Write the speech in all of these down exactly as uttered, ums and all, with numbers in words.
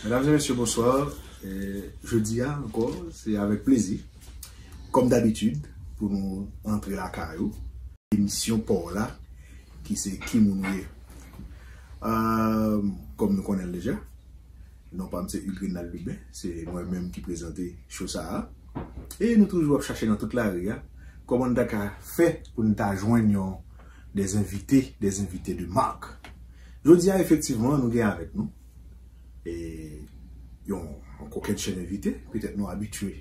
Medam e mesye, bonswa. E, jodi a ankò, se avèk plezi, kòm dabitid, pou nou antre lakay ou. Emisyon pa w la, ki se Ki Moun Ou Ye. E, kòm nou konnen l deja, non pa m se Hugues Renald Lubin, se mwen menm ki prezante show sa a. E nou toujou ap chache nan tout lari a, kòman n ta ka fè pou n ta jwenn yon, des invités, des invités de marque. Jodi a, efektivman, nou gen avèk nou e yon, yon kokennchenn envite, petèt nou abitye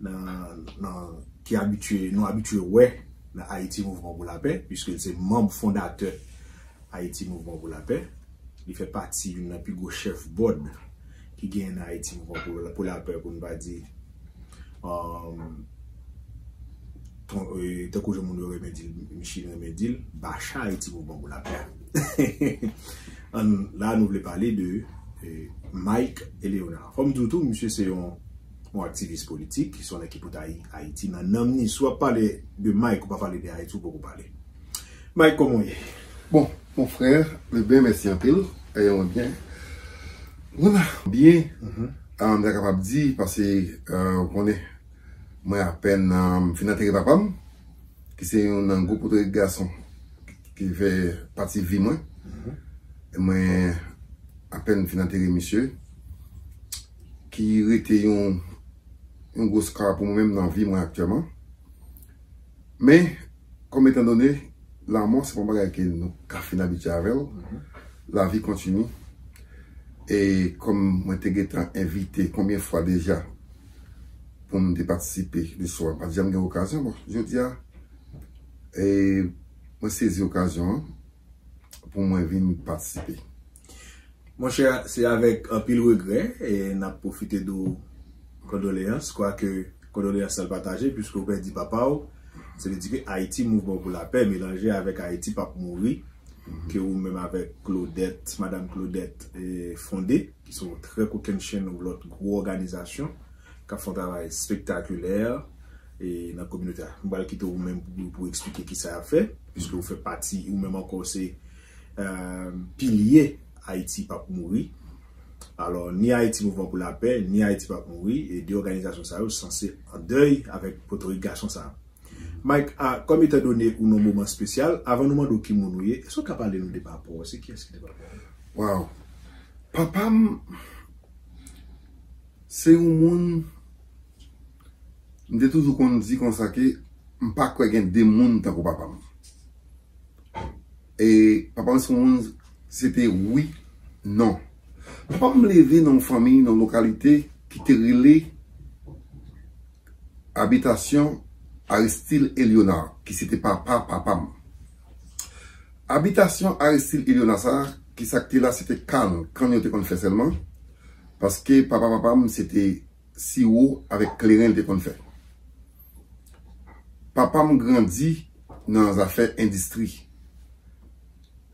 nan, nan, ki abitye, nou abitye wè nan Ayiti Mouvman pou Lapè, piske l se manm fondatè Ayiti Mouvman pou Lapè. Li fè pati youn nan pi gwo chèf bòd ki genyen nan Ayiti Mouvman pou, pou Lapè, pou n pa di, um, ton, e, tankou jan moun yo renmen di l, Michel renmen di l, Bacha Ayiti Mouvman pou Lapè. Ann, la, nou vle pale de, e, Mike Eleonard. Fò m di w tou, misye se yon, yon aktivis politik, se yon nèg ki pote Ayiti nan nanm ni. Si w ap pale de Mike, ou pa pale de Ayiti, ou poko pale. Mike, kòman w ye? Bon, mon frè, mwen byen, mèsi anpil. E mwen byen. Mwen la, byen. Mhm. Ah, m ta kapab di, paske, euh, ou konnen, mwen apèn, euh, m fin antere papa m, ki se youn nan gwo potorik gason ki fè pati vi mwen. Mhm. E mwen apèn fin antere misye, ki rete yon, yon gwo scar pou mwen menm nan vi mwen aktyèlman. Men, kòm etandone, lanmò se pa yon bagay ke nou ka fin abitye avè l. Mhm. Lavi kontini. E kòm mwen te gentan envite konbyen fwa deja pou m te patisipe de swa, m pa t janm gen okazyon. Bon, jodi a, e mwen sezi okazyon an pou mwen vin patisipe. Monchè, se avèk anpil regrè e n ap pwofite di w kondoleyans, kwake kondoleyans lan pataje, piske w pèdi papa w. Se vle di ke Ayiti Mouvman pou Lapè melanje avèk Ayiti p ap mouri, ke ou menm avèk Claudette, Madam Claudette, e, fonde, ki se yon trè kokennchenn, yon lòt gwo òganizasyon k ap fè yon travay espektakilè e nan kominote a. M pral kite ou menm pou, pou eksplike kisa y ap fè, piske ou fè pati, ou menm ankò se, euh, pilye Ayiti p ap mouri. Alò, ni Ayiti Mouvman pou Lapè, ni Ayiti p ap mouri, e de òganizasyon sa yo sanse an dèy avèk potorik gason sa a. Mike, a, kòm etandone ou nan moman espesyal, avan nou mande w ki moun ou ye, èske w ka pale nou de papa w? Se kiyès ki te papa w? Waw. Papa m, se yon moun, m te toujou konn di konsa ke m pa kwè gen de moun tankou papa m. E papa m se yon moun, se te wi, non. Papa m leve nan yon fanmi, nan yon lokalite ki te rele Abitasyon Aristil Eleonard, ki se te papa papa m. Abitasyon Aristil Eleonard sa, ki sa k te la, se te kann, kann yo te konn fè sèlman, paske papa papa m se te siwo avèk kleren li te konn fè. Papa m grandi nan zafè endistri.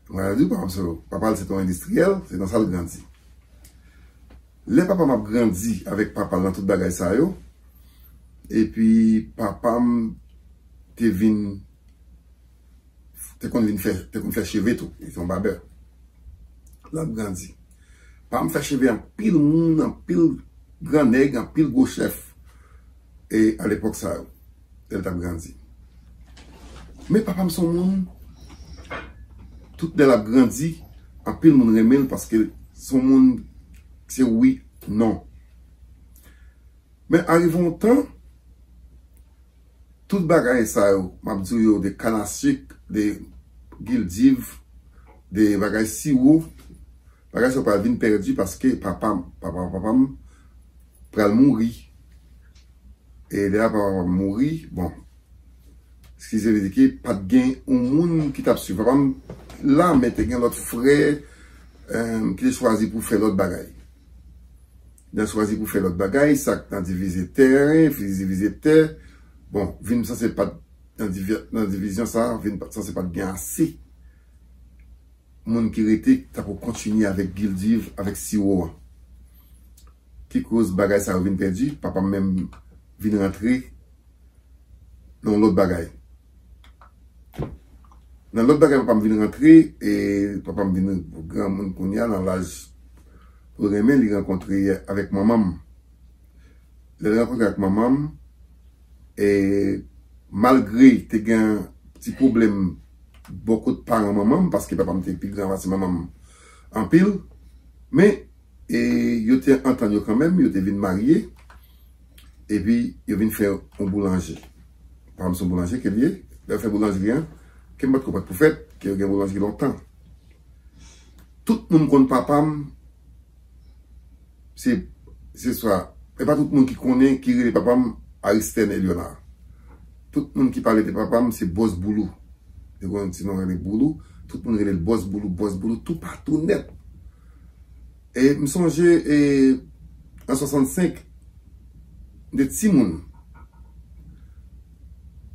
Mwen di w, papa m se, papa l se te yon endistriyèl, se nan sa l grandi. Lè papa m ap grandi avèk papa l nan tout bagay sa yo, epi papa m te vin, te konn vin fè, te konn fè cheve tou, li te yon babè. L ap grandi. Papa m fè cheve anpil moun, anpil gran nèg, anpil gwo chèf, e alepòk sa yo, lè l t ap grandi. Men papa m se yon moun, tout lè l ap grandi, anpil moun renmen l paske se yon moun, se wi, non. Men arive yon tan, tout bagay sa yo, m ap di w yo, de kann a sik, de gildiv, de bagay siwo, bagay sa yo pral vin pèdi paske papa m, papa papa m pral mouri. E lè papa papa m mouri, bon, eskize m di ke pa t gen yon moun ki t ap swiv papa m la, men te gen lòt frè, euh, ki te chwazi pou fè lòt bagay. Nan chwazi pou fè lòt bagay, sa k nan divize teren, divize tè. Bon, vin sanse pa t nan divi-, nan divizyon sa, vin pa t sanse pa t gen ase moun ki rete, ta pou kontinye avèk gildiv, avèk siwo an. Ki koz bagay sa yo vin pèdi, papa m menm vin rantre nan yon lòt bagay. Nan lòt bagay, papa m vin rantre, e papa m vin granmoun kounye a, nan laj Pou renmen, li rankontre avèk manman m. Lè l rankontre ak manman m, e malgre te gen ti pwoblèm bò kot paran manman m, paske papa m te pi gran pase manman m anpil, men e yo te antann yo kanmenm, yo te vin marye, epi yo vin fè yon boulanje. Papa m se yon boulanje ke l ye. Lè yo fè boulanjri an, ke m pa t konprann pou fèt, ke yo gen boulanjri lontan. Tout moun konn papa m, se, se swa, e pa tout moun ki konnen, ki rele papa m Aristène Elionard. Tout moun ki pale de papa m, se Bòs Boulou. Yo konn ti non rele Boulou, tout moun rele l Bòs Boulou, Bòs Boulou, toupatou nèt. E m sonje, e, an swasannsenk, m te timoun.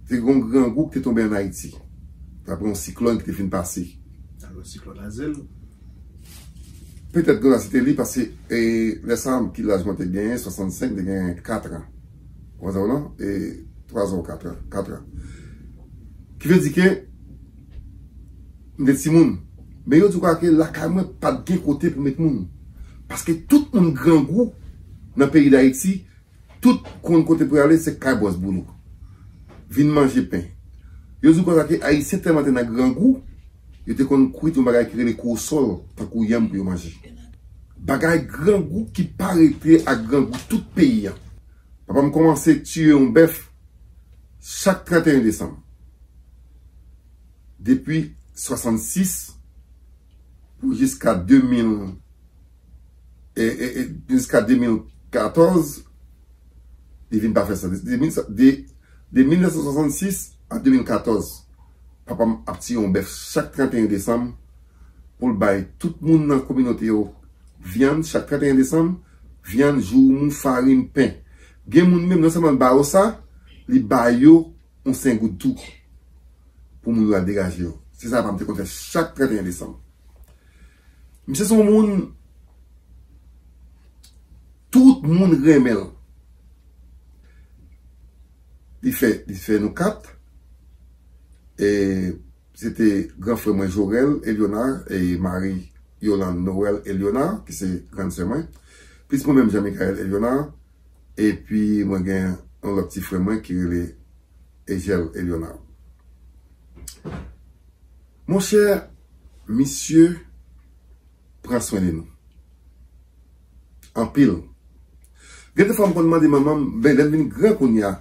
Te gen yon grangou ki te tonbe ann Ayiti. Apre yon siklòn ki te fin pase. Alò, siklòn Azèl? Petèt grangou a se te li, paske, e, lè sa a, ki laj mwen te genyen, swasannsenk, m te genyen kat an. Ou konprann sa w non? E, twa zan ou kat an. Kat an. Ki vle di ke m te timoun. Men yo di w ke lakay mwen pa t gen kote pou met moun. Paske tout moun grangou nan peyi Dayiti, tout konn kote pou y ale, se kay Bòs Boulou. Vin manje pen. Yo di w konsa ke Ayisyen tèlman te nan grangou, yo te konn kwit yon bagay ki rele kwosòl, tankou yanm pou yo manje. Bagay grangou ki parèt ak grangou tout peyi a. Papa m kòmanse tiye yon bèf chak trannteyen desanm. Depi swasannsis pou jiska de mil, e, e, e, jiska de mil katòz, li vin pa fè sa. De, de, de mil nèf san swasannsis a de mil katòz, papa m ap tiye yon bèf chak trannteyen desanm pou l bay tout moun nan kominote yo vyann chak trannteyen desanm, vyann, joumou, farin, pen. Gen moun menm, non sèlman l ba yo sa, li ba yo yon sengoud tou pou moun yo al degaje yo. Se sa papa m te konn fè chak trannteyen desanm. Misye se yon moun, tout moun renmen l. Li fè, li fè nou kat. E se te gran frè mwen Jorel Elionard e Marie Yolande Noël Elionard, ki se grann sè mwen. Plis mwen menm Jean Michael Elionard. Epi mwen gen yon lòt ti frè mwen ki rele Egel Elionard. Monchè, misye pran swen de nou. Anpil. Gen de fwa m konn mande manman m, ben, lè m vin gran kounye a,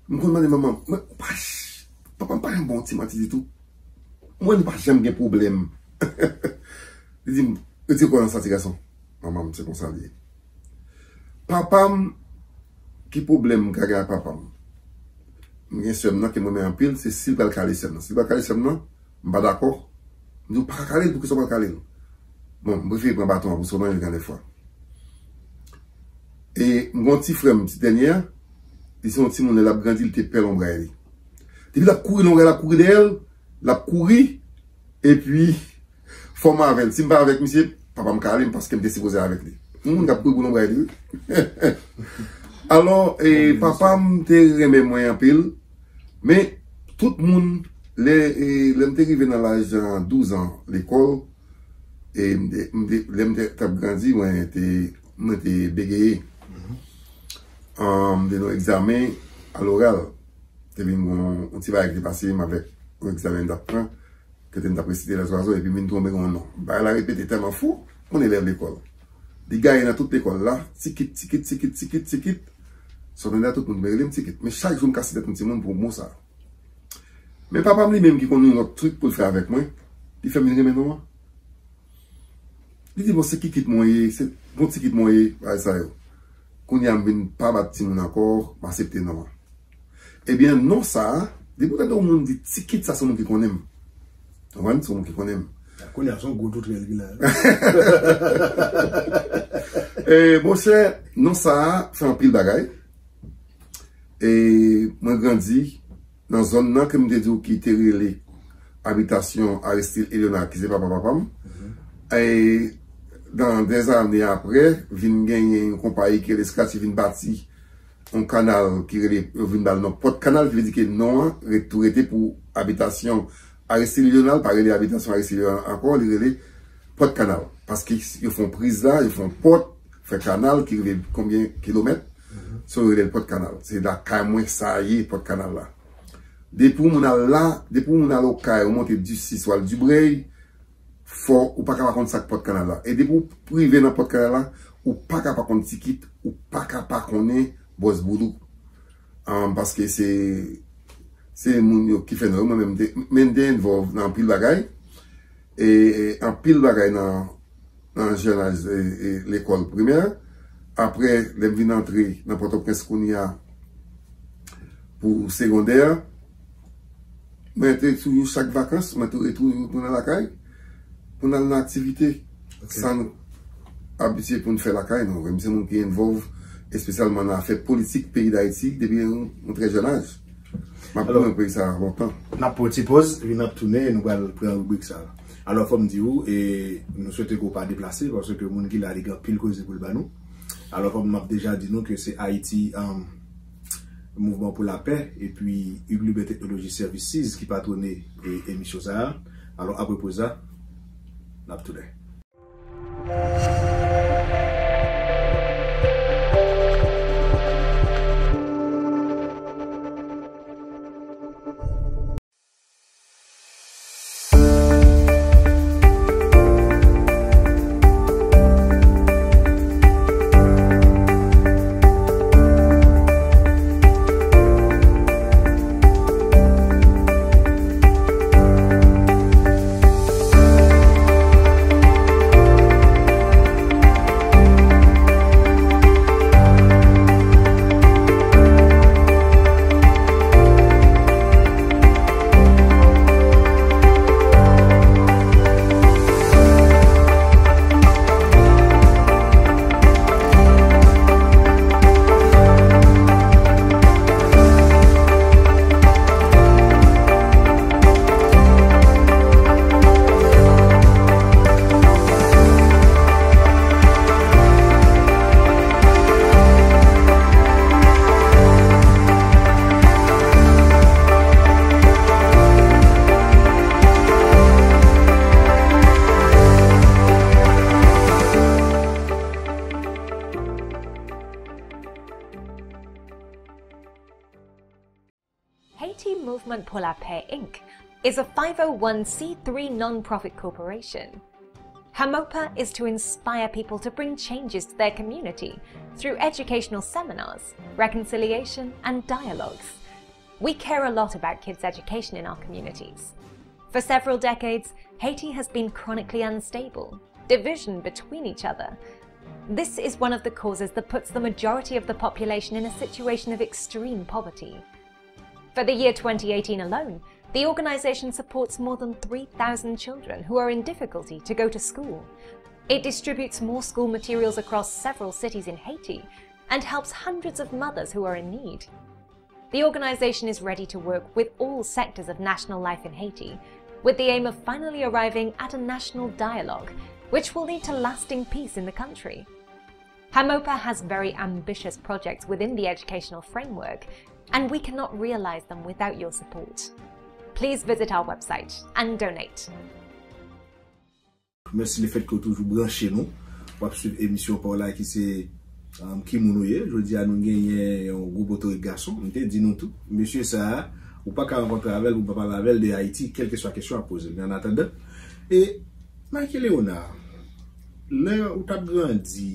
m konn mande manman m, mwen, ou pa ch-, papa m pa janm ba w ti manti ditou. Mwen, nou pa janm gen pwoblèm. Li di m, retire kò w nan sa, ti gason. Manman m, se konsa l ye. Papa m, ki pwoblèm m ka gen ak papa m? M gen sè m nan ke m renmen anpil, se si l pral kale sè m nan. Si l pral kale sè m nan, m pa dakò. M di, "Ou pa ka kale l, poukisa w pral kale l?" Bon, m prefere pran baton an pou sove l gen de fwa. E m gen yon ti frè m, ti dènye a, li se yon timoun, lè l ap grandi, li te pè lonbray li. Depi l ap kouri, lonbray l ap kouri dèyè l, l ap kouri, epi fò m avè l. Si m pa avèk misye, papa m ka ale m paske m te sipoze avèk li. Yon moun k ap kouri pou lonbray li, wi. Alò, e, papa m te renmen mwen anpil, men tout moun, lè, e, lè m te rive nan laj, a, douz an, lekòl, e m te, m te, lè m te, t ap grandi, mwen te, mwen te begeye. An, m te nan yon egzamen aloral. Te vin gen yon, yon ti bagay ki te pase m avèk yon egzamen m t ap pran, kote m t ap resite lè zwazo, epi m vin twonbe gen yon non. Bagay la repete tèlman fò, yon elèv lekòl. Li gaye nan tout lekòl la, Tikit, Tikit, Tikit, Tikit, Tikit. Sa w tande a, tout moun te rele m Tikit. Men chak jou m kase tèt yon timoun pou mo sa a. Men papa m li menm ki konn yon lòt trik pou l fè avèk mwen, li fè m vin renmen non an. Li di, "Bon, se Kikit mwen ye, se bon Tikit mwen ye, bagay sa yo." Kounye a m vin pa bat timoun ankò, m aksepte non an. Ebyen, non sa a, depi w tande yon moun di Tikit, sa se yon moun ki konnen m. Ou konprann? Se yon moun ki konnen m. Kounye a se yon gwo toutrèl ki la. E, monchè, non sa a fè anpil bagay. E mwen grandi nan zòn nan ke m te di w ki te rele abitasyon Aristide Elionard, ki se papa papa m. E nan dèzane apre, vin genyen yon konpayi ki rele Scratchy, vin bati yon kanal ki rele, yo vin ba l non Pòt Kanal, ki vle di ke non an ret, tou rete pou abitasyon Aristide Elionard, pa rele abitasyon Aristide Elionard ankò, li rele Pòt Kanal. Paske yo fè yon priz la, yo fè yon pòt, fè kanal ki rive konbyen kilomèt? So, yo rele l Pòt Kanal. Se lakay mwen sa ye, Pòt Kanal la. Depi yon moun al la, depi yon moun al Okay, ou monte Disis, ou al Dibrèy, fò ou pa ka pa konn sa k Pòt Kanal la. E depi ou rive nan Pòt Kanal la, ou pa ka pa konn Tikit, ou pa ka pa konnen Bòs Boulou. An, paske se, se moun yo ki fè non yo. Mwen menm, m te, men m te envolve nan anpil bagay. E, e anpil bagay nan, nan jennaj, e, e, lekòl primè. Apre, lè m vin antre nan Pòtoprens kounye a pou segondè, mwen te toujou chak vakans, mwen tou retounen lakay pou n al nan aktivite. Ok. Sa nou abitye pou n fè lakay nou. Mwen se moun ki envolve espesyalman nan afè politik peyi Dayiti depi yon, yon trè jèn aj. M ap konnen peyi sa a lontan. N ap pran yon ti pòz, epi n ap tounen, nou pral pran ribrik sa a. Alò, fò m di w, e nou swete ke w pa deplase, paske moun ki la, li gen anpil koze pou l ba nou. Alò, kòm m ap deja di nou ke se Ayiti, um, Mouvman pou Lapè, epi Ug Liber Technology Services ki patwone, e, emisyon sa a. Alò, apre poz la, n ap tounen. Haiti Mouvement pour la Paix, Inc is a five oh one c three non-profit corporation. HAMOPA is to inspire people to bring changes to their community through educational seminars, reconciliation, and dialogues. We care a lot about kids' education in our communities. For several decades, Haiti has been chronically unstable, division between each other. This is one of the causes that puts the majority of the population in a situation of extreme poverty. For the year twenty eighteen alone, the organization supports more than three thousand children who are in difficulty to go to school. It distributes more school materials across several cities in Haiti and helps hundreds of mothers who are in need. The organization is ready to work with all sectors of national life in Haiti, with the aim of finally arriving at a national dialogue, which will lead to lasting peace in the country. HAMOPA has very ambitious projects within the educational framework, and we cannot realize them without your support. Please visit our website and donate. Mèsi lefètke w toujou branche nou. W ap swiv emisyon pa w la ki se, um, Ki moun ou ye? Jodi a nou genyen yon gwo potorik gason. M te di nou tou, mesye sa a, ou pa ka rankontre avè l pou w pa pale avè l de Ayiti, kèlkeswa kesyon w ap poze l. Men an atandan, e Mike Léonard, lè ou t ap grandi,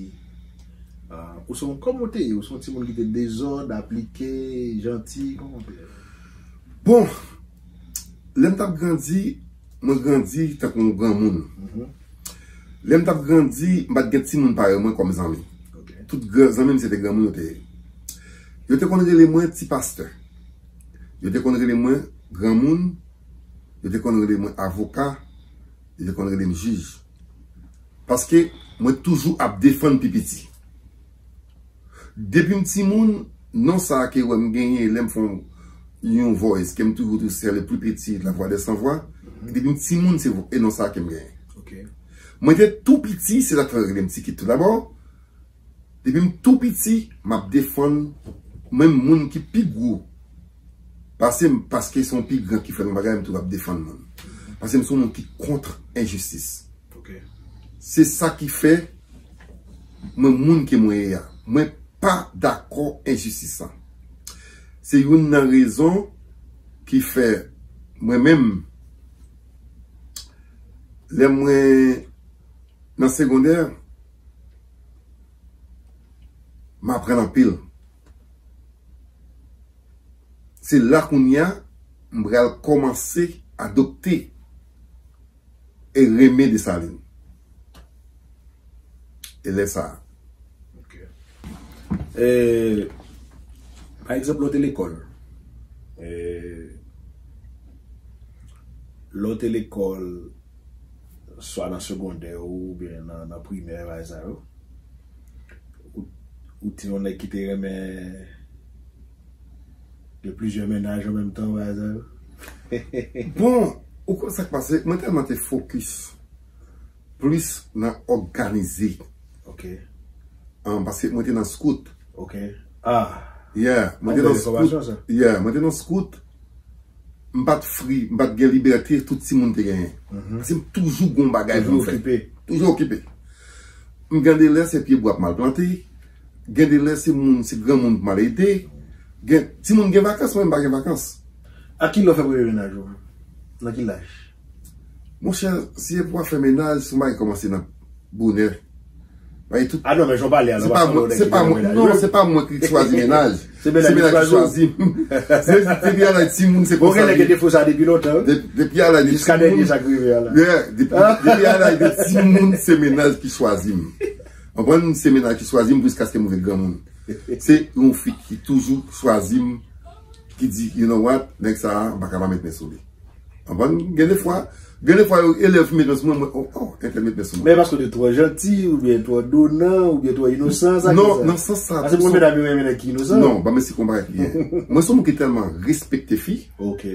ah, ou se yon, kòman w te ye? Ou se yon timoun ki te dezòd, aplike, janti, kòman w te ye? Bon, lè m t ap grandi, mwen grandi tankou yon granmoun. Mhm. Lè m t ap grandi, m pa t gen timoun parèy mwen kòm zanmi. Ok. Tout gran, zanmi m se te granmoun yo te ye. Yo te konn rele mwen ti pastè. Yo te konn rele mwen granmoun. Yo te konn rele mwen avoka. Yo te konn rele m jij. Paske mwen toujou ap defann pi piti. Depi m timoun, non sa a ke w wè m genyen, lè m fè yon, yon voice, ke m toujou di c'est le plus petit, la voix des sans voix. Mhm. Depi m timoun, se vo-, e non sa a ke m genyen. Ok. Mwen te tou piti, se sa k fè yo rele m Ti Kit tou dabò. Depi m tou piti, m ap defann menm moun ki pi gwo pase m, paske se yon pi gran ki fè m bagay, m toujou ap defann moun. Paske m se yon moun ki kont enjistis. Ok. Se sa ki fè mwen moun ke mwen ye a. Mwen pa dakò enjistis lan. Se youn nan rezon ki fè mwen menm, lè mwen nan segondè, m aprann anpil. Se la kounye a, m pral kòmanse adopte e renmen Desalin. E lè sa a. Ok. E, pa egzanp, lè w te lekòl, e, lè w te lekòl, swa nan segondè oubyen nan, nan primè, bagay sa yo, ou, ou te yon nèg ki te renmen gen plizyè mennaj an menm tan, bagay sa yo? Bon, ou konn sa k pase? Mwen tèlman te fokis plis nan òganize. Ok. An, paske mwen te nan scout. Ok. Ah. Yeah, mwen te An, nan bèl enfòmasyon, scout. Sa. Yeah, mwen te nan scout. M pa t free, m pa t gen libète tout timoun te genyen. Paske m toujou gon bagay pou Toujou m fè. Okipe. Toujou okipe. M gen de lè se pye bwa m al plante. Gen de lè se moun, se granmoun pou m al ede. Gen, timoun gen vakans, mwen m pa gen vakans. A ki lè w fè premye mennaj ou? Nan ki laj? Monchè, si e pou w fè mennaj, se yon bagay ki kòmanse nan bonè. Bagay tout Ah non, men jan w pale a, Se la, pa pa mwen, nèg se ki pa gen mwen, mennaj, non, wi. Se pa mwen ki chwazi mennaj. Se mennaj ki Mennaj ki chwazi. Chwazi m. Se depi a laj timoun, se Bon, konsa. Gen nèg ki te fè sa depi lontan, wi. De- Depi a laj de Jiska dènye timoun. Sa k rive a la. Yeah, depi, depi a laj de timoun, se mennaj ki chwazi m. Konprann, se mennaj ki chwazi m jiskaske m rive granmoun. Se yon fi ki toujou chwazi m, ki di, "You know what, nèg sa a, m pa ka pa met men sou li." Konprann, gen de fwa, gen de fwa, yo, elèv met men sou mwen, mwen, "Oh, oh, entèl met men sou mwen." Men paske w te twò janti, oubyen twò donan, oubyen twò inosan, sa Non, ki sa? nan sans sa, Paske pou mwen, medam yo renmen nèg ki inosan. Non, ban m esplike w yon bagay ki gen. Mwen se yon moun ki tèlman respekte fi. Ok.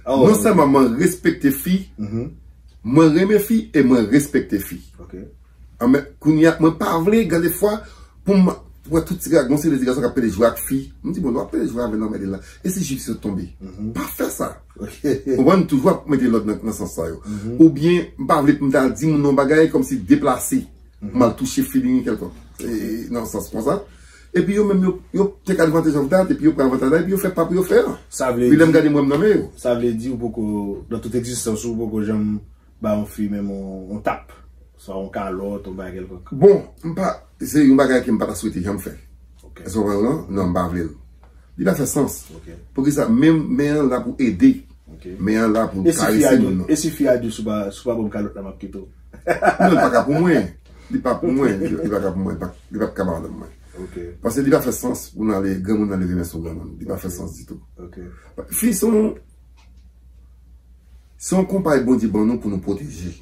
Non sèlman mwen respekte fi, Mhm. mwen renmen fi e mwen respekte fi. Ok. An, men, kounye a, mwen pa vle, gen de fwa, pou m wè tout ti gason, se de ti gason k ap pede jwe ak fi. M di, "Bon, lè w ap pede jwe avè l nan mède la, e si jip sot tonbe?" Pa fè sa. Ok. Ou konprann, toujou ap mete lòd nan, nan sans sa yo. Oubyen, m pa vle pou m ta di moun yon bagay kòmsi deplase. M al touche feeling kèlkonk. E, nan sans konsa. Epi yo menm, yo, yo take advantage of that, epi yo pran avantaj la, epi yo fè pa pou yo fè an. Sa vle Epi lè m di, gade mwen m nan men yo. Sa vle di ou poko, nan tout egzistans ou, ou poko janm ba yon fi menm yon, yon tap, swa yon kalòt, yon bagay kèlkonk. Bon, m pa, se yon bagay ke m pa ta swete janm fè. Ok. Èske w konprann, non? Non, m pa vle l. Li pa fè sans. Ok. Poukisa? Men, men an la pou ede. Ok. Men an la pou E si fi a karese di, moun nan. E si fi a di, si w pa, si w pa ban m kalòt la, m ap kite w? Non, li pa ka pou mwen. Li pa pou mwen. Li, li pa ka pou mwen. Li pa, li pa ka madanm mwen. Ok. Paske li pa fè sans pou n ale, granmoun nan leve men sou granmoun. Li pa fè sans ditou. Ok. Fi se yon, se yon konpay Bondye ban nou pou nou pwoteje.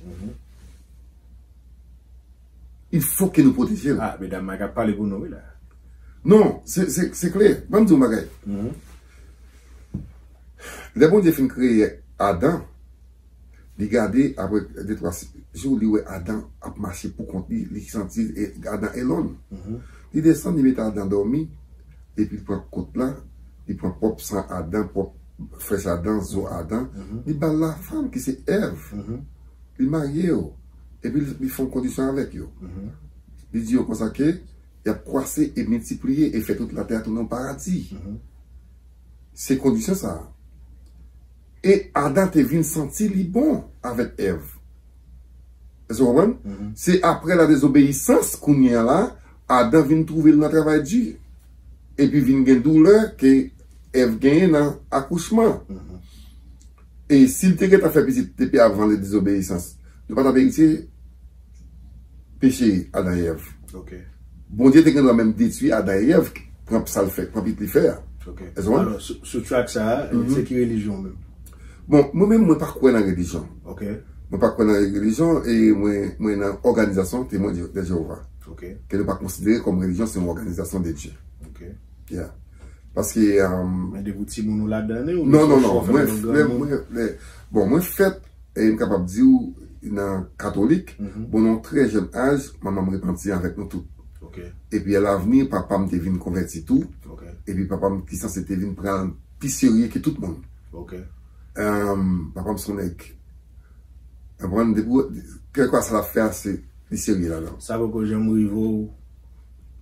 Il faut que nou pwoteje l. Ah, medam, Mike ap pale pou nou, wi, la. Non, se, se, se klè. Ban m di w yon bagay. Lè Bondye fin kreye Adan, li gade apre de twa jou, li wè Adan ap mache pou kont li, li santi e, Adan elòn. Li desann, li mete Adan dòmi, epi li pran kot la, li pran pwòp san Adan, pwòp frèch Adan, zo Adan, li ba l lafanm ki se Èv. Li marye yo, epi li, li fè yon kondisyon avèk yo. Li di yo konsa ke y ap kwase e miltipliye e fè tout latè a tounen yon paradi. Se kondisyon sa a. E Adan te vin santi li bon avèk Èv. Èske w konprann? Se apre la dezobeyisans, kounye a la, Adan vin twouve l nan travay di. Epi vin gen doulè ke Èv genyen nan akouchman. E si l te gentan fè pitit depi avan le dezobeyisans, nou pa t ap eritye peche Adan e Èv. Ok. Bondye te gen dwa menm detwi Adan e Èv, pran sa l fè, pran pitit li fè a. Ok. Èske w konprann? Alò, sou, sou track sa a, se ki relijyon menm? Bon, mwen menm, mwen pa kwè nan relijyon. Ok. Mwen pa kwè nan relijyon e mwen, mwen nan òganizasyon Temwen de Jewova. Ok. Ke nou pa konsidere kòm relijyon, se yon òganizasyon de Dye. Ok. Yeah. Paske, um, Men depi w timoun ou ladan li, ou non, non, chwa non. fè Mwen, yon lè, granmoun? Mwen, lè, bon, mwen fèt, e m kapab di w, nan katolik, bon, nan trè jèn aj, manman m repanti avèk nou tout. Ok. Epi alavni, papa m te vin konvèti tou. Ok. Epi papa m ki sanse te vin pran pi serye ke tout moun. Ok. Um, papa m se yon nèg. Konprann, depi, kèlkeswa sa l ap fè a, se Li serye ladan. Sa poko janm rive w,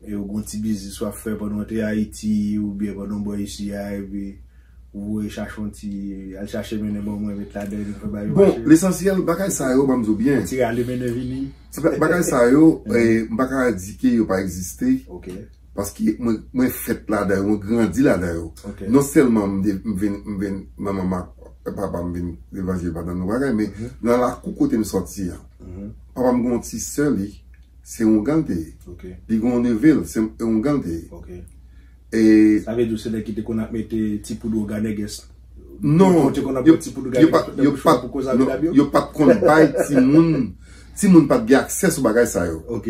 e ou gon ti biznis w ap fè pandan w te Ayiti, oubyen pandan w bò isi a, epi ou voye chache yon ti, al chache mennen ban mwen, met ladan, epi fè ba yo Bon, mache. Lesansyèl, bagay sa yo, ban m di w byen. Ti rale mennen vini. Bagay sa yo, eh, m pa ka di ke yo pa egziste. Ok. Paske mwen, mwen fèt ladan yo, mwen grandi ladan yo. Ok. Non sèlman m de- m vin, m vin, manman m ak papa m vin levanjil pa nan nou bagay, men nan lakou kote m sòti a, papa m gen yon ti sè li, se yon gang te ye. Ok. Li gen yon neve l, se yon gang te ye. Ok. E Sa vle di w se nèg ki te konn ap mete ti poud ougan nègès. Non, Ou te konn ap yo, pran ti poud ougan yo nègès pa, yo pa, pou koz a non, medam yo? Yo pa t konn bay timoun. Timoun pa t gen aksè sou bagay sa yo. Ok.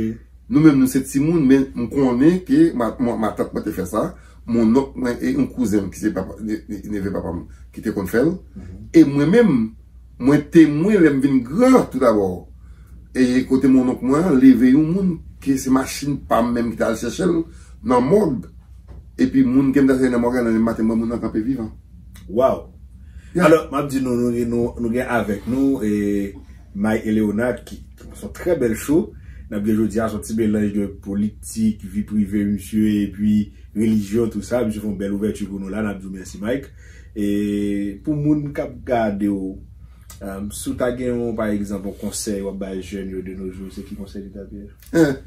Nou menm nou se timoun, men m konnen ke ma, ma, matant mwen te fè sa. Mon nonk mwen e yon kouzen m ki se papa, ne- ne- neve papa m ki te konn fè l. E mwen menm, mwen temwen lè m vin gran tou dabò. E kote mon nonk mwen an leve yon moun ke se machin pa m menm ki t al chèche l nan mòg. Epi moun ke m t al chèche nan mòg la nan menm maten m wè moun nan kanpe vivan. Waw. Yeah. Alò, m ap di nou, nou, nou, nou gen avèk nou e Mike e Leonard ki se yon trè bèl show. N ap gen jodi a se yon ti melanj de politik, vi prive misye epi relijyon, tou sa. Misye fè yon bèl ouvèti pou nou la, n ap di w mèsi Mike. E pou moun k ap gade w, um, si w ta gen yon, pa egzanp, yon konsèy w ap bay jèn yo de nos jours, se ki konsèy li t ap ye? Hein.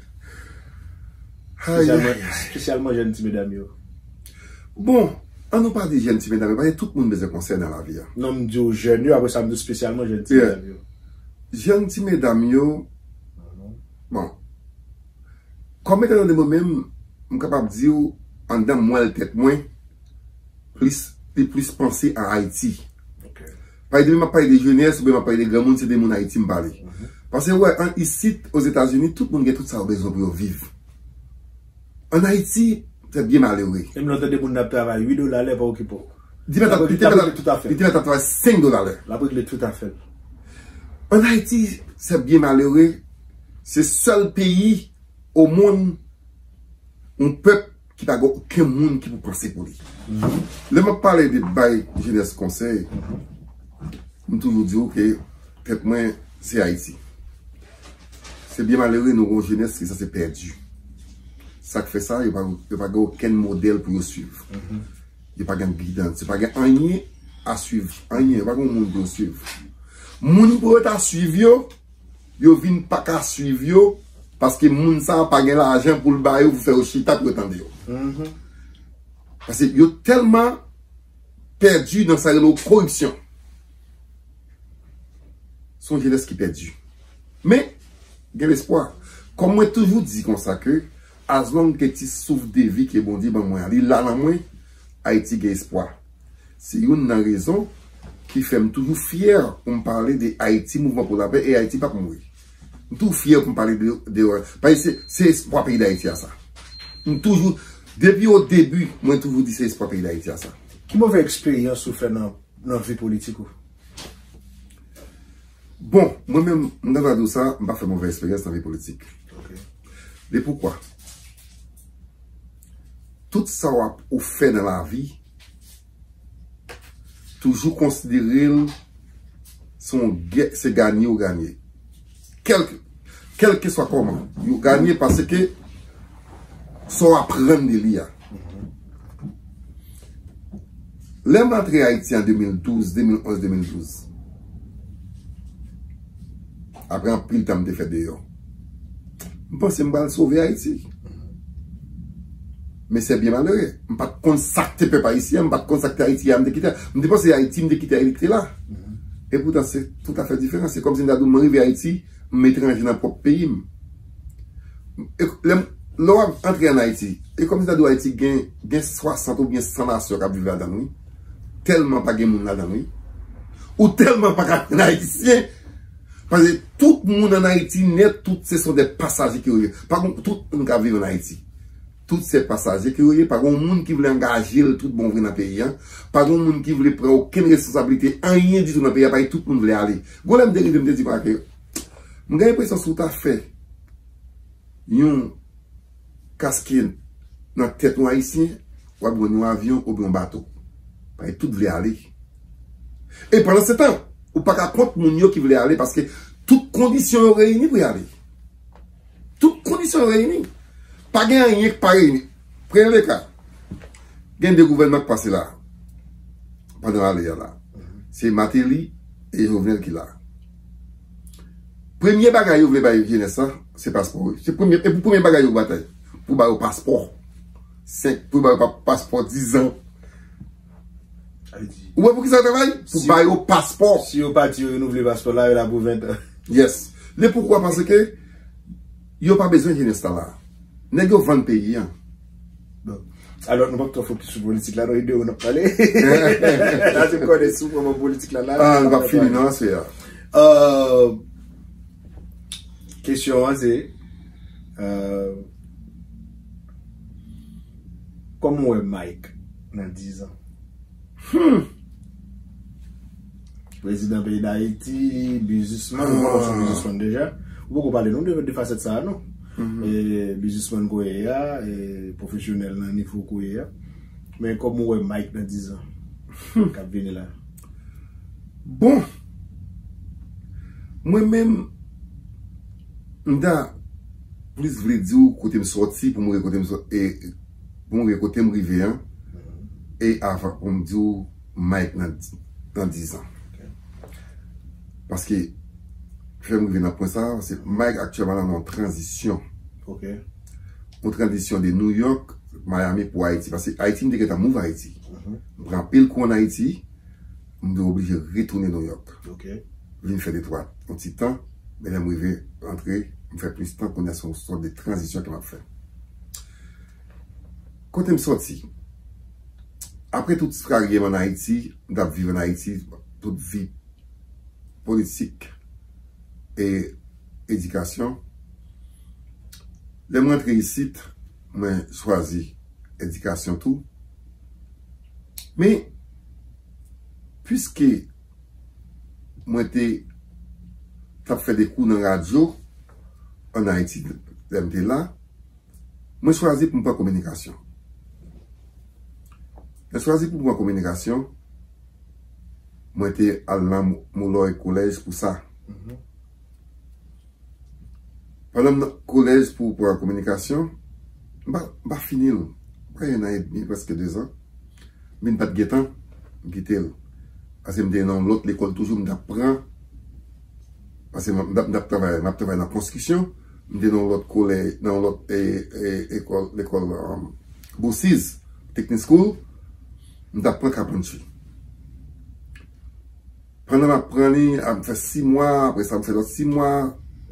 Ay, Espesyalman, ay, ay. Espesyalman jèn ti medam yo. Bon, an nou pa di jèn ti medam yo, paske tout moun bezwen konsèy nan lavi a. Non, m di w jèn yo, apre sa m di w espesyalman jèn ti Yeah. medam yo. Jèn ti medam yo, bon, kòm etan donne mwen menm, m kapab di w, anndan m wè l tèt mwen, plis, li plis panse a Ayiti. Ok. Paske depi m ap pale de jenès oubyen m ap pale de granmoun, se de moun Ayiti m pale. Paske, wè, an isit, Ozetazini, tout moun gen tout sa yo bezwen pou yo viv. An Ayiti, se byen malere. Menm lè w tande moun nan ap travay uit dola lè, pa okipe w. Li te mèt ap L ap regle tout afè. Li te mèt ap travay senk dola lè. L ap regle tout afè l. An Ayiti, se byen malere. Se sèl peyi o monn, yon pèp ki pa gen okenn moun ki pou panse pou li. Lè m ap pale de bay jenès konsèy, m toujou di w ke tèt mwen se Ayiti. Se byen malere, nou gen yon jenès ki sanse pèdi. Sa k fè sa, yo pa, yo pa gen okenn modèl pou yo swiv. Yo pa gen gidans, yo pa gen anyen a swiv, anyen, yo pa gen yon moun pou yo swiv. Moun pou yo ta swiv yo, yo vin pa ka swiv yo, paske moun sa a pa gen lajan pou l ba yo, pou fè yo chita, pou yo tande yo. Paske yo tèlman pèdi nan sa rele koripsyon. Se yon jenès ki pèdi. Men, gen lespwa. Kòm mwen toujou di konsa ke, as long ke ti souf de vi ke Bondye ban mwen an, li la nan mwen, Ayiti gen espwa. Se youn nan rezon ki fè m toujou fyè pou m pale de Ayiti, Mouvman pou Lapè e Ayiti p ap mouri. M toujou fyè pou m pale de, de, paske se, se espwa peyi Dayiti a sa. M toujou, depi o debi, mwen toujou di se espwa peyi Dayiti a sa. Ki move eksperyans ou fè nan, nan vi politik ou? Bon, mwen menm, m ta di w sa, m pa fè move eksperyans nan vi politik. Ok. Men poukwa? Tout sa w ap ou fè nan lavi, toujou konsidere l se yon gè, se ganye ou ganye. Kèlke, kèlkeswa kòman, yo ganye paske sa w aprann de li a. Lè m antre Ayiti an de mil douz, de mil onz, de mil douz, apre anpil tan m te fè deyò, m panse m pral sove Ayiti. Men se byen malere. M pa t konn sa k te pèp ayisyen an, m pa t konn sa k te Ayiti a, m te kite. M te panse Ayiti, m te kite a, li te la. E poutan, se toutafè diferan. Se kòmsi m ta di w, mwen rive Ayiti, m etranje nan pwòp peyi m. E lè m, lè w ap antre ann Ayiti, e kòmsi m ta di w Ayiti gen, gen swasant oubyen san nasyon k ap viv ladan l, wi. Tèlman pa gen moun ladan l, wi. Ou tèlman pa ka jwenn ayisyen. Paske tout moun ann Ayiti nèt, tout se sont des passagers ke yo ye. Pa gen, tout moun k ap viv ann Ayiti, tout se pasaje ke yo ye. Pa gen moun ki vle angaje l tout bon vre nan peyi a. Pa gen moun ki vle pran okenn responsablite, anyen ditou nan peyi a, paske tout moun vle ale. Gon lè m te rive, m te di pa ke, m gen enpresyon si w ta fè yon kaskèt nan tèt yon ayisyen, w ap jwenn yon avyon oubyen yon bato. Paske tout vle ale. E pandan se tan, ou pa ka kont moun yo ki vle ale paske tout kondisyon yo reyini pou y ale. kondisyon yo reyini. Pa gen anyen ki pa reyini. Premye ka, gen de gouvènman ki pase la, pandan ale a la. Se Martelly e Jovenel ki la. Premye bagay yo vle bay jenès la, se paspò. Se premye, e pou premye bagay yo batay. Pou ba yo paspò. Senk, pou ba yo pa- paspò dizan. Ou wè pou ki sa yo travay? Pou ba yo paspò. Si yo pati, yo renouvle paspò la, yo la pou ven tan. Yes. Le poukwa? Paske yo pa bezwen jenès la la. Nèg yo vann peyi an. Bon. Alò, nou p ap twò fokis sou politik la, non, e de yo n ap pale. Sa se konnen sou moman politik la la. Ah, nou p ap fini nan aswè a. Euh, kesyon an se, euh, kòman w wè Mike nan dizan? Hmm. Prezidan peyi Dayiti, biznismann, ou pa konn se biznismann deja. Ou poko pale non de, de fasèt sa a, non. E biznismann ke w ye a, e pwofesyonèl nan nivo ke w ye a. Men kòman w wè Mike nan dizan k ap vini la? Bon, mwen menm, m ta plis vle di w kote m sòti pou m rive kote m sò- e, pou m rive kote m rive an, e avan pou m di w Mike nan, nan dizan. Paske, fè m rive nan pwen sa, se Mike aktyèlman nan yon tranzisyon. Yon tranzisyon de New York, Miami pou Ayiti. Paske Ayiti, m te gentan move Ayiti. M pran anpil kou ann Ayiti, m te oblije retounen New York. Vin fè de twa, yon ti tan, men lè m rive rantre, m fè plis tan, kounye a se yon sòt de tranzisyon ke m ap fè. Kote m sòti? Apre tout karyè m ann Ayiti, m t ap viv ann Ayiti, tout vi politik e edikasyon. Lè m rantre isit, mwen chwazi edikasyon tou. Men, piske mwen te t ap fè de kou nan radyo ann Ayiti lè m te la, mwen chwazi pou m pran kominikasyon. Mwen chwazi pou m pran kominikasyon, mwen te al nan Molloy College pou sa. Pandan m nan kolèj pou pran kominikasyon, m pa, m pa fini l. M pa gen nan edmi, prèske dezan. M vin pa t gen tan, m kite l. Paske m te nan yon lòt lekòl toujou, m t ap pran. Paske m, m t ap, m t ap travay, m ap travay nan konstriksyon. M te nan yon lòt kolèj, nan yon lòt, e, e, ekòl, lekòl, um, Boussiz, Technical School. M t ap pran carpentry. Pandan m ap pran li, ap fè sis mwa, apre sa m fè lòt sis mwa,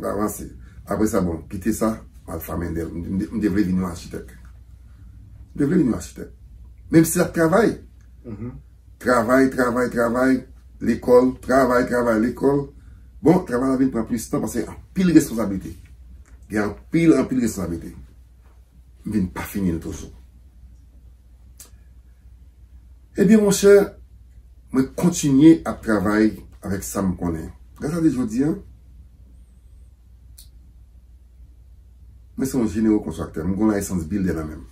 m avanse. Apre sa, bon, kite sa, m al Famendel. M, m, m te vle vin yon achitèk. M te vle vin yon achitèk. Menm si l ap travay. Travay, travay, travay, lekòl, travay, travay, lekòl. Bon, travay la vin pran plis tan paske anpil responsablite. Gen anpil, anpil responsablite. M vin pa fini l toujou. Ebyen, monchè, mwen kontinye ap travay avèk sa m konnen. Gras a Dye jodi a, mwen se yon jenero konstraktè. M gen yon laysans builder nan men m.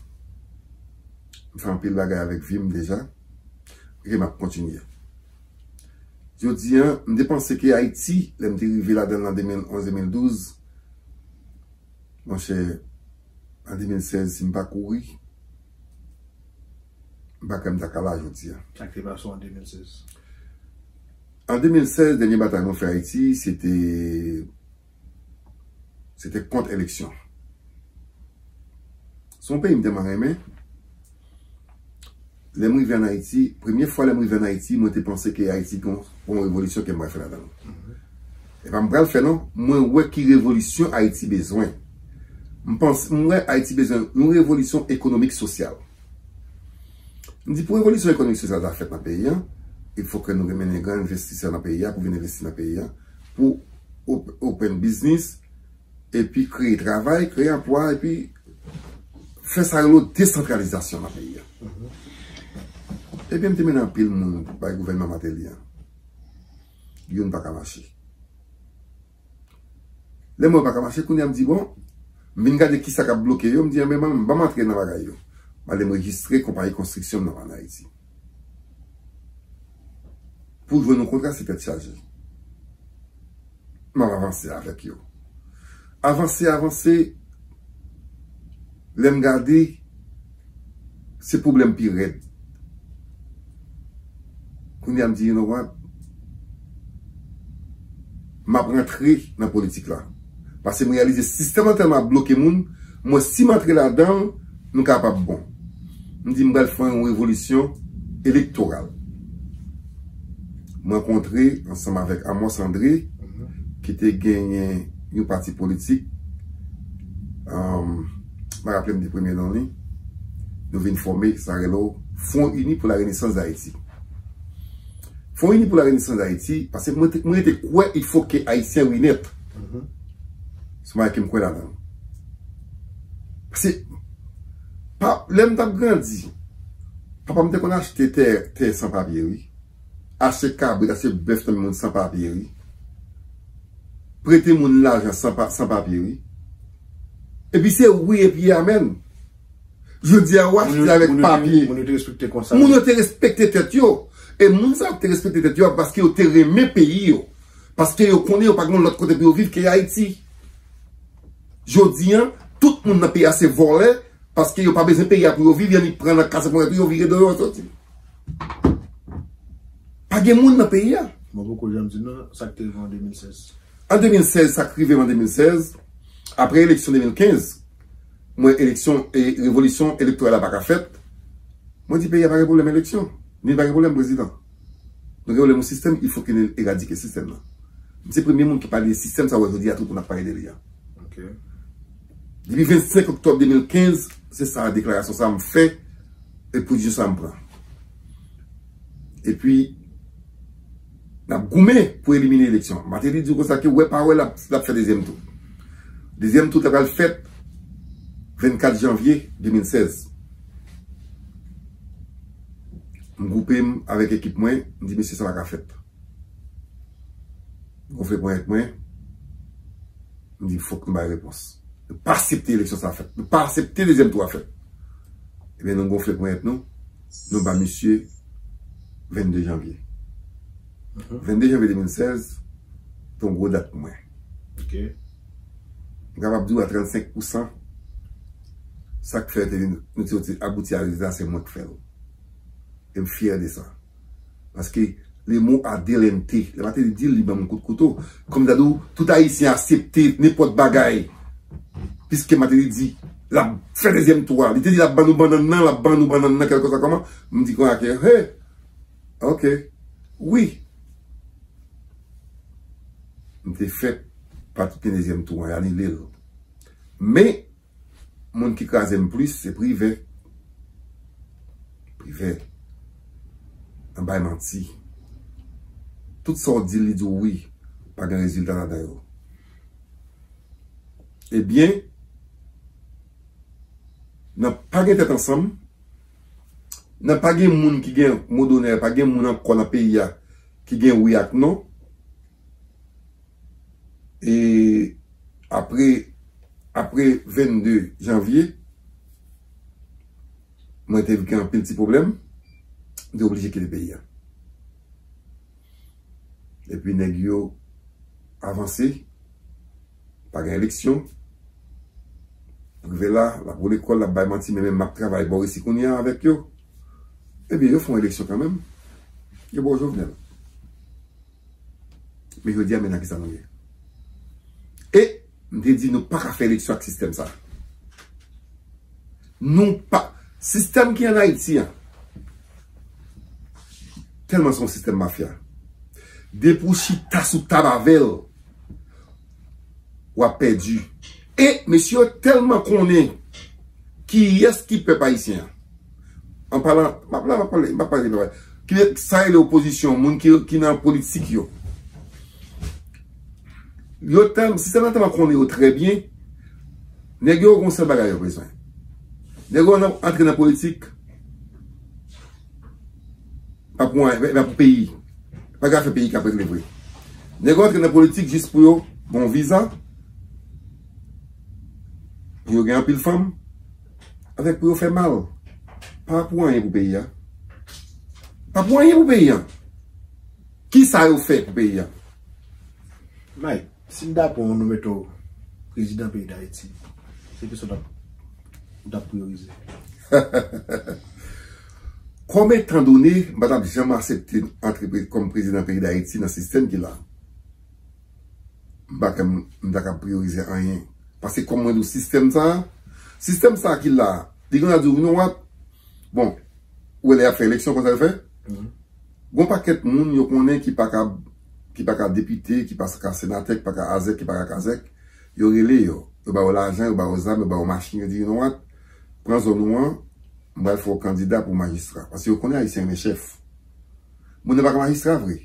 M fè anpil bagay avèk vi m deja. E m ap kontinye. Jodi a, m te panse ke Ayiti, lè m te rive ladan l nan de mil onz, de mil douz, monchè, an de mil sèz, si m pa kouri, m pa kwè m ta ka la jodi a. Sa k te pase w an de mil sèz? An de mil sèz, dènye batay mwen fè Ayiti, se te, se te kont eleksyon. Se yon peyi m tèlman renmen. Lè m rive ann Ayiti, premye fwa lè m rive ann Ayiti, mwen te panse ke Ayiti gen yon, yon revolisyon ke m pral fè ladan l. E pa m pral fè non, mwen wè ki revolisyon Ayiti bezwen. M panse, m wè Ayiti bezwen yon revolisyon ekonomik sosyal. M di pou revolisyon ekonomik sosyal ta fèt nan peyi a, il fò ke nou mennen gran envestisè nan peyi a pou vin envesti nan peyi a, pou op- open business, epi kreye travay, kreye anplwa, epi fè sa yo rele desantralizasyon nan peyi a. Ebyen, m te mennen anpil moun bay gouvènman Martelly an. Youn pa ka mache. Lè m wè pa ka mache, kounye a m di, bon, m vin gade kisa k ap bloke yo, m di, anben, ban m antre nan bagay yo. M ale m rejistre konpayi konstriksyon m nan ann Ayiti. Pou jwenn yon kontra, se tèt chaje. M ap avanse avèk yo. Avanse, avanse, Lè m gade, se pwoblèm pi rèd. Kounye a m di, you know what? M ap rantre nan politik la. Paske m reyalize sistèm nan tèlman ap bloke moun, mwen si m antre ladan l, nou kapab bon. M di m pral fè yon revolisyon elektoral. M rankontre ansanm avèk Amos André, ki te genyen yon pati politik, um, m pa raple m de premye non li, nou vin fòme sa rele Front Uni pour la Renaissance d'Haïti. Front Uni pour la Renaissance d'Haïti, paske mwen te, mwen te kwè il faut que Ayisyen renaître. Se mwen ke m kwè ladan. Paske, pa, lè m t ap grandi, papa m te konn achte tè, tè san papye, wi. Achte kabrit, achte bèf nan men moun san papye, wi. Prete moun lajan san pa, san papye, wi. Epi se wi, epi amèn. Jodi a, w achte avèk papye. Moun yo te respekte konsa. Moun yo te respekte tèt yo. E moun sa yo te respekte tèt yo paske yo te renmen peyi yo. Paske yo konnen yo pa gen lòt kote pou yo viv ke Ayiti. Jodi a, tout moun nan peyi a se vòlè, paske yo pa bezwen peyi a pou yo viv, y annik pran nan kase pou yo vire do yo soti. Pa gen moun nan peyi a. Mwen poko janm di non, sa k te rive an de mil sèz. An de mil sèz, sa k rive m an de mil sèz, apre eleksyon de mil kenz, mwen eleksyon e revolisyon elektoral la pa ka fèt, mwen di peyi a pa gen pwoblèm eleksyon, ni pa gen pwoblèm prezidan. Nou gen pwoblèm yon sistèm, il faut que nou eradike sistèm nan. M se premye moun ki pale de sistèm sa w wè jodi a tout moun ap pale de li a. Depi vennsenk oktòb de mil kenz, se sa deklarasyon sa m fè e pozisyon sa m pran. Epi, n ap goumen pou elimine eleksyon. Martelly di w konsa ke wè pa wè l ap, l ap fè dezyèm tou. Dezyèm tou ta pral fèt vennkat janvye de mil sèz. M gwoupe m avèk ekip mwen, m di mesye sa pa ka fèt. Gonfle ponyèt mwen, m di fòk nou bay repons. Nou pa aksepte eleksyon sa fèt. Nou pa aksepte dezyèm tou a fèt. Ebyen nou gonfle ponyèt nou, nou ba misye vennde janvye. Vennde janvye de mil sèz, se yon gwo dat pou mwen. M kapab di w a trannsenk pousan, sa k fè te vin, nou te abouti a rezilta, se mwen k fè l. E m fyè de sa. Paske le mot adelante, lè Martelly di l, li ban m kout kouto. Kòm ta di w, tout Ayisyen aksepte nenpòt bagay. Piske Martelly di, l ap fè dezyèm tou a. Li te di l ap ban nou bannann nan, l ap ban nou bannann nan, kèlkeswa kòman. M di konsa ke, hey, ok, wi. M te fè pati de dezyèm tou a, y anile l. Men, moun ki kraze m plis, se Privè. Privè. Nan bay manti. Tout sa w di l, li di w wi. Pa gen rezilta ladan yo. Ebyen, nan pa gen tèt ansanm, nan pa gen moun ki gen mo donè, pa gen moun ankò nan peyi a ki gen wi ak non. E apre, apre vennde janvye, mwen te gen anpil ti pwoblèm, m te oblije kite peyi a. Epi nèg yo avanse, pa gen eleksyon. Prive la, l ap woule kò l, l ap bay manti, men menm m ap travay bò isi kounye a avèk yo. Ebyen, yo fè yon eleksyon kanmenm. Yo ba w Jovenel. Men jodi a, men nan kisa nou ye. E, m te di, nou pa ka fè eleksyon ak sistèm sa. Nou pa, sistèm ki ann Ayiti an, tèlman se yon sistèm mafya. Depi w chita sou tab avè l, w ap pèdi. E mesye yo tèlman konnen kiyès ki pèp ayisyen an. An palan, m ap la, m ap pale, m ap pale de bagay. Ki, sa rele opozisyon, moun ki, ki nan politik yo. Yo tèl, sistèm nan tèlman konnen yo trè byen, nèg yo gon sèl bagay yo bezwen. Nèg yo nan, antre nan politik, pa pou anyen, pa pou peyi. Pa ka fè peyi k ap regle vre. Nèg yo antre nan politik jis pou yo gon viza, pou yo gen anpil fanm, avèk pou yo fè mal. Pa pou anyen pou peyi a. Pa pou anyen pou peyi a. Kisa yo fè pou peyi a? Mike, si n dakò nou mete w prezidan peyi Dayiti, se ki sa w t ap ou t ap priyorize? Kòm etandone, m pa t ap janm aksepte antre pre- kòm prezidan peyi Dayiti nan sistèm ki la. M pa kwè m, m ta ka priyorize anyen. Paske kòm mwen di w sistèm sa, sistèm sa ki la, li gen di w, you know what? Bon, ou wè lè y ap fè eleksyon, konsa yo fè? Gon pakèt moun yo konnen ki pa ka, ki pa ka depite, ki pa ka senatè, ki pa ka azèk, ki pa ka kazèk, yo rele yo. Yo ba yo lajan, yo ba yo zam, yo ba yo machin, yo di, you know what? Pran zòn ou an, m pral fè w kandida pou majistra. Paske yo konnen Ayisyen renmen chèf. Moun nan pa ka majistra vre.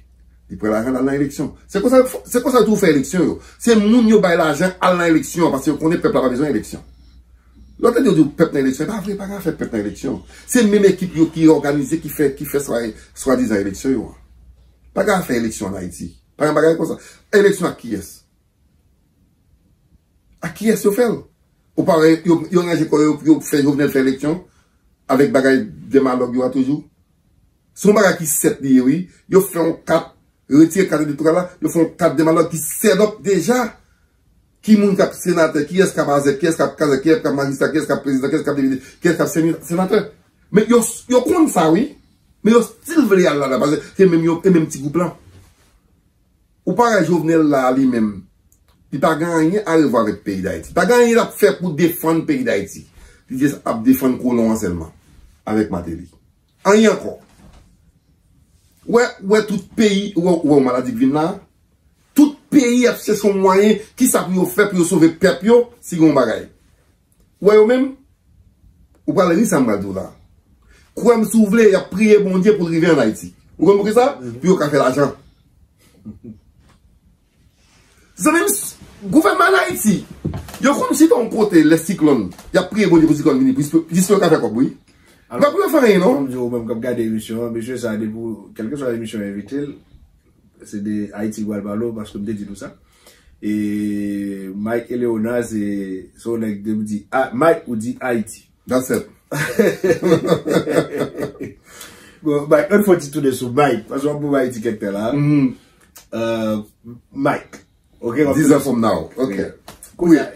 Li pran lajan l al nan eleksyon. Se konsa, se konsa yo toujou fè eleksyon yo. Se moun yo bay lajan al nan eleksyon, paske yo konnen pèp la pa bezwen eleksyon. Lè w tande yo di w pèp nan eleksyon, e pa vre, pa ka fè pèp nan eleksyon. Se menm ekip yo ki òganize, ki fè, ki fè swa, swadizan eleksyon yo an. Pa ka fè eleksyon ann Ayiti. Pa gen bagay konsa. Eleksyon ak kiyès? Ak kiyès yo fè l? Ou pa wè, yo, yo ranje kò yo pou yo fè Jovenel fè eleksyon avèk bagay demalòg yo a toujou? Se yon bagay ki sèt li ye, wi. Yo fè yon kat, yo retire kat elektoral la, yo fè yon kat demalòg ki set up deja. Ki moun k ap senatè, kiyès k ap azèk, kiyès k ap kazèk, kiyès k ap majistra, kiyès k ap prezidan, kiyès k ap depite, kiyès k ap seni- senatè. Men yo, yo konn sa, wi. Men yo still vle al ladan, paske se menm yo, e menm ti gwoup lan. Ou pa wè Jovenel la li menm, li pa gen anyen a revwa avèk peyi Dayiti. Li pa gen anyen l ap fè pou defann peyi Dayiti. Li just ap defann kolon an sèlman, avèk Martelly. Anyen ankò. Ou wè, ou wè tout peyi, ou wè, ou wè yon maladi k vin la. Tout peyi ap chèche yon mwayen, kisa pou yo fè pou yo sove pèp yo, si gen yon bagay. Ou wè yo menm? Ou pral ri sa m pral di w la. Kwè m si w vle, y ap priye Bondye pou l rive ann Ayiti. Ou konn poukisa? Pou yo ka fè lajan. Zanmi m, gouvènman ann Ayiti, yo konn chita yon kote lè siklòn, y ap priye Bondye pou siklòn vini, jis pou, jis pou yo ka fè kòb, wi. Alò, pa pou yo fè anyen, non. Kòm di w menm k ap gade emisyon an, mesye sa, depi w, kèlkeswa emisyon w envite l, se de Ayiti l pral pale w, paske m te di nou sa. E Mike Eleona, se, se yon nèg de, ou di, ah, Mike, ou di Ayiti. That's it. Bon, Mike, ann fè yon ti tounen sou Mike, paske w ap bon Mike ti kèk tan la. Euh, Mike. Ok, w ap tounen sou Mike. Dizan from now. Ok. Kounye a,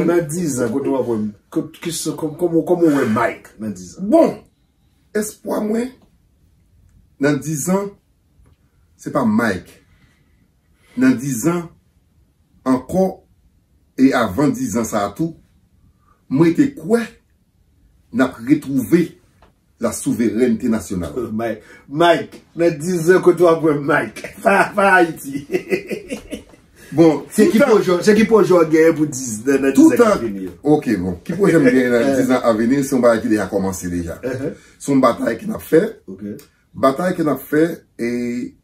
nan dizan, kote w ap wè m? Kot-, kisa, kòm-, kòman, kòman w wè Mike nan dizan? Bon, espwa mwen, nan dizan, se pa Mike. Nan dizan, ankò, e avan dizan sa a tou, mwen te kwè n ap retwouve la souverènte nasyonal. Mike, Mike, nan dizan kote w ap wè Mike? Pa, pa Ayiti. Bon, se ki pwojè, se ki pwojè w genyen pou dizan, nan dizan k ap vini yo? Ok, bon. Ki pwojè m genyen nan dizan a vini? Se yon bagay ki deja kòmanse deja. Se yon batay ke n ap fè. Ok. Batay ke n ap fè, e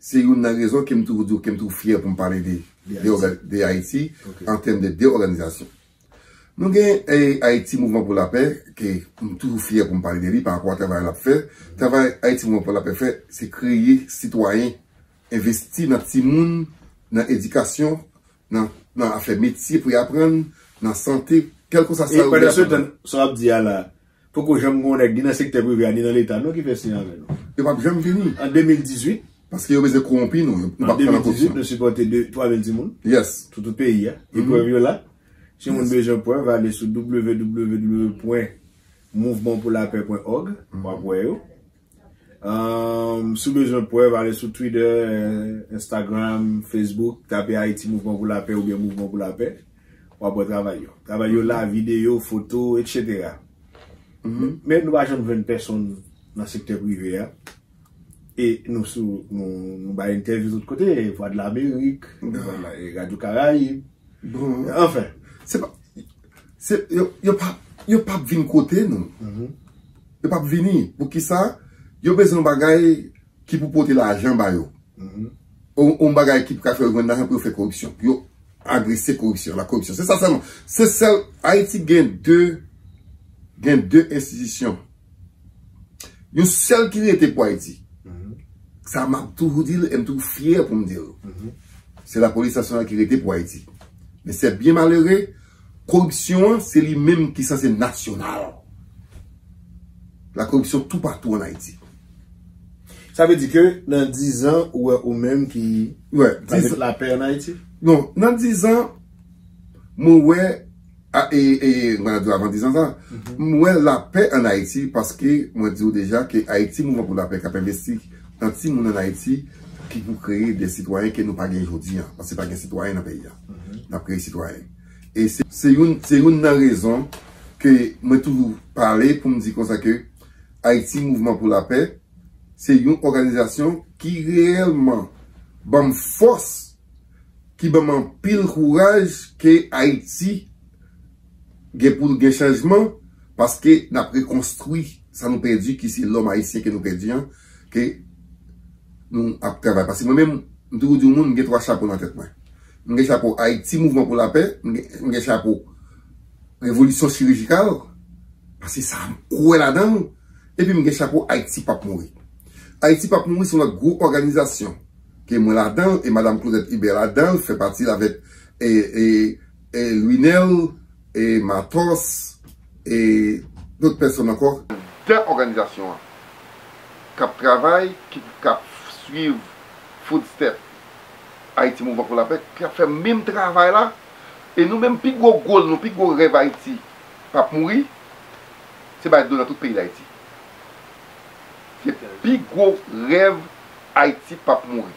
se youn nan rezon ke m toujou di w ke m toujou fyè pou m pale de, de, de Ayiti an tèm de, de òganizasyon. Nou gen, e, Ayiti Mouvman pou Lapè, ke m toujou fyè pou m pale de li pa rapò a travay l ap fè. Travay Ayiti Mouvman pou Lapè fè, se kreye sitwayen, envesti nan timoun, nan edikasyon, nan, nan afè metye pou y aprann, nan sante, kèlkeswa sa yo vle aprann. E pandan se tan, sa w ap di a la, poko janm gen yon nèg ni nan sektè prive a, ni nan Leta, non, ki fè siy avè nou. Yo p ap janm vini. An de mil dizuit, paske yo bezwen kowonpi nou, nou p ap pran nan koripsyon. An de mil dizuit, nou sipòte de, twa mil timoun. Yes. Sou tout peyi a. E prèv yo la. Si moun bezwen prèv, ale sou w w w pwen mouvman pou lapè pwen òg, w ap wè yo. Um, si w bezwen prèv, ale sou Twitter, eh, Instagram, Facebook, tape Ayiti Mouvman pou Lapè oubyen Mouvman pou Lapè. W ap wè travay yo. Travay yo la, videyo, foto, etsetera. Men, men nou pa janm jwenn pèsonn nan sektè prive a. E nou sou, nou, nou bay entèvyou tout kote, Vwadlamerik, Vwadla-, e Radyo Karayib. Bon. Anfen. Se pa, se, yo, yo pa, yo p ap vin kote nou. Yo p ap vini. Poukisa? Yo bezwen yon bagay ki pou pote lajan ba yo. Yon, yon bagay ki pou ka fè yo jwenn lajan pou yo fè koripsyon. Pou yo agrese koripsyon, la koripsyon. Se sa sèlman. Se sèl, Ayiti gen de, gen de enstitisyon. Yon sèl ki rete pou Ayiti. Sa m ap toujou di l, e m toujou fyè pou m di l. Se lapolis nasyonal ki rete pou Ayiti. Men se byen malere, koripsyon an, se li menm ki sanse nasyonal. La koripsyon toupatou ann Ayiti. Sa vle di ke nan dizan, ou wè ou menm ki va met lapè ann Ayiti? Non, nan dizan, mwen wè A, e, e, mwen di w avan dizan sa, m wè lapè ann Ayiti, paske mwen di w deja ke Ayiti Mouvman pou Lapè k ap envesti nan timoun ann Ayiti ki pou kreye de sitwayen ke nou pa gen jodi a, paske pa gen sitwayen nan peyi a. N ap kreye sitwayen. E se, se youn, se youn nan rezon ke mwen toujou pale pou m di konsa ke Ayiti Mouvman pou Lapè, se yon òganizasyon ki reyèlman ban m fòs, ki ban m anpil kouraj ke Ayiti gen pou l gen chanjman, paske n ap rekonstwi sa nou pèdi, ki se lòm ayisyen ke nou pèdi an, ke nou ap travay. Paske mwen menm, m toujou di yon moun, m gen twa chapo nan tèt mwen. M gen chapo Ayiti Mouvman pou Lapè, m gen, m gen chapo Revolisyon Chirijikal, paske sa m kwè ladan l, epi m gen chapo Ayiti p ap mouri. Ayiti p ap mouri se yon lòt gwo òganizasyon ke mwen ladan l, e Madanm Claudette Hubert ladan l, fè pati l avèk, e, e, e Louinel, e Matos, e dòt pèsòn ankò. Nan òganizasyon an, k ap travay, ki, k ap swiv footstep Ayiti Mouvman pou Lapè, k ap fè menm travay la. E nou menm, pi gwo goal nou, pi gwo rèv Ayiti p ap mouri, se bay dlo nan tout peyi Dayiti. Se pi gwo rèv Ayiti p ap mouri.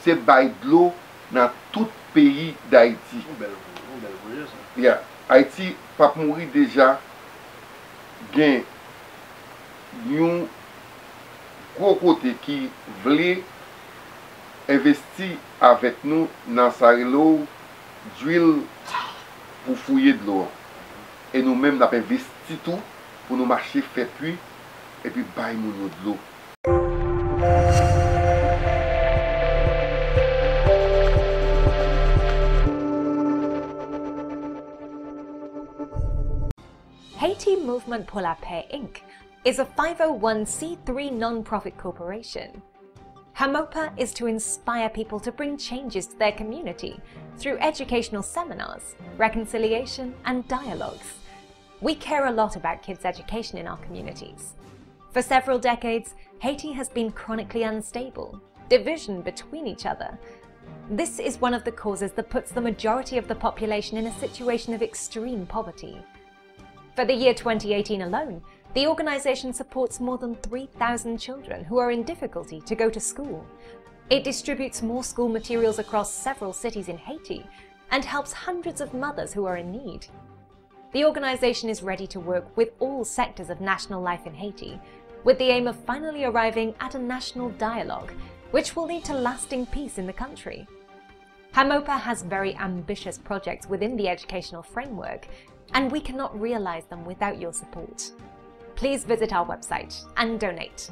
Se bay dlo nan tout peyi Dayiti. Yon bèl, yon bèl pwojè sa. Yeah. Ayiti p ap mouri deja gen yon gwo kote ki vle envesti avèk nou nan sa rele w drill pou fouye dlo an. E nou menm n ap envesti tou pou nou mache fè pwi epi bay moun yo dlo. Haiti Movement pour la Paix, inc is a five oh one c three non-profit corporation. HAMOPA is to inspire people to bring changes to their community through educational seminars, reconciliation, and dialogues. We care a lot about kids' education in our communities. For several decades, Haiti has been chronically unstable, division between each other. This is one of the causes that puts the majority of the population in a situation of extreme poverty. For the year twenty eighteen alone, the organization supports more than three thousand children who are in difficulty to go to school. It distributes more school materials across several cities in Haiti and helps hundreds of mothers who are in need. The organization is ready to work with all sectors of national life in Haiti, with the aim of finally arriving at a national dialogue, which will lead to lasting peace in the country. HAMOPA has very ambitious projects within the educational framework, and we cannot realize them without your support. Please visit our website and donate.